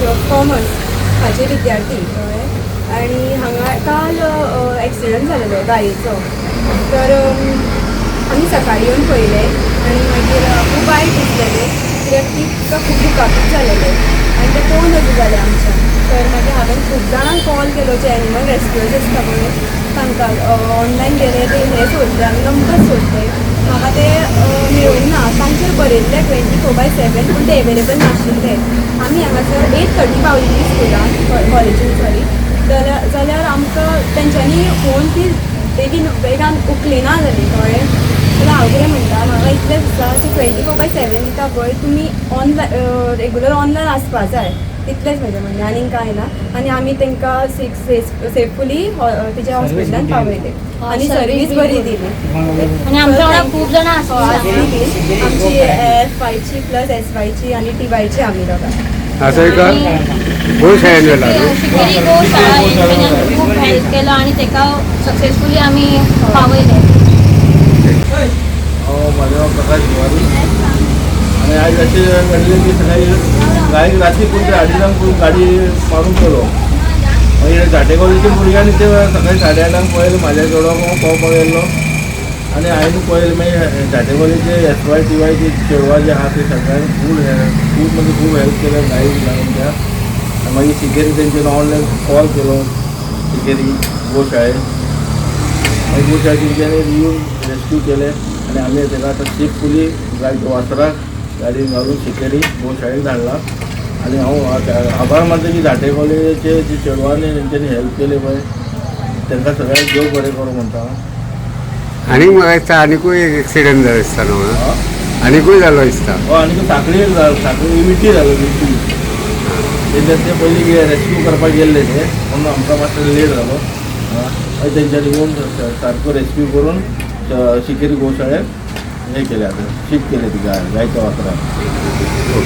College of commerce हाचे विद्यार्थी, कळ्ळें. आनी हांगा काल एक्सिडंट जालेलो गाडयेचो. तर आमी सकाळी येवन पळयलें आनी मागीर खूब वायट दिसलेलें, कित्याक ती तुका खूब दुखापत जालेलें आनी तें पळोवन नजो जालें आमच्यान. तर मागीर हांवें खूब जाणांक कॉल केलो, जे एनिमल रेस्क्युअर्स आसता पळय तांकां. ऑनलायन गेले, ते हे सोदले, आमी नंबर सोदले, म्हाका ते मेळूंक ना. तांचेर बरयल्ले 24/7, पूण ते एवेलेबल नाशिल्ले. आमी हांगासर 8:30 पावलेली स्कुलान, कॉलेजीन सॉरी, जाल्यार आमकां तेंच्यांनी फोन ती बेगीन बेगान उखलिना जाली, कळ्ळें. जाल्यार हांव कितें म्हणटा, म्हाका इतलेंच दिसता की 24/7 दिता पळय तुमी, ऑनलायन, रेगुलर ऑनलायन आसपा जाय. तितलेंच म्हजें म्हणणें, आनीक कांय ना. आनी आमी तांकां सिक्स सेफुली तेज्या हॉस्पिटलान पावयले आनी सर्वीस बरी दिली. आणि आमच्या वांगडा खूप जण आसली. आसली आमची एफ वायची प्लस एस वायची आनी टी वायची आमी दोगां. असं एक गोशाळेन गेला न्हू? शिकेरी गोशाळा हेंच्यांनी आमकां खूप हेल्प केलो आणि तेका सक्सेसफुली आमी पावयले. हांव, म्हाजें नांव प्रकाश तिवारी आनी आयज अशें घडलें की सकाळी गायक राती कोण तरी अडिजांक कोण गाडी मारून गेलो. मागीर झांट्ये कॉलेजीच्या भुरग्यांनी ते सकाळी 8:30 पळयलें. म्हाज्या चेडवाक हांव पळोवपाक गेल्लो आनी हांवें पळयलें. मागीर झांट्ये कॉलेजीचे एस वाय टी वाय जे चेडवां जे आहा ते सगळ्यांनी फूल खूब, म्हणजे खूब हेल्प केलें गायीक लागून त्या. आनी मागीर शिकेरी तेंच्यानी ऑनलायन कॉल केलो शिकेरी गोशाळेक. मागीर गोशाळे तेंच्यांनी येवन रेस्क्यू केलें आनी आमी ताका आतां सेफफुली गायच्या वासराक गाडयेन घालून शिकेरी गोशाळेक धाडला. आनी हांव आभार मानता की झांट्ये कॉलेजीचे जे चेडवांनी तेंच्यांनी हेल्प केले पळय, तांकां सगळ्यांक देव बरें करूं म्हणटा हांव. आनीक म्हाका दिसता आनिकूय एक एक्सिडंट जालो दिसता न्हू? हा? आनिकूय जालो दिसता. हो, आनी सांखळी जालो, सांखळी विटी जालो, विटी. तेंच्यात ते पयलीं रेस्क्यू करपाक गेल्ले ते, म्हणून आमकां मातसो लेट जालो. मागीर तेंच्यांनी येवन सारको रेस्क्यू करून शिकेरी गोशाळेक हें केलें, आतां शिफ्ट केलें ती गाय, गायच्या वासराक.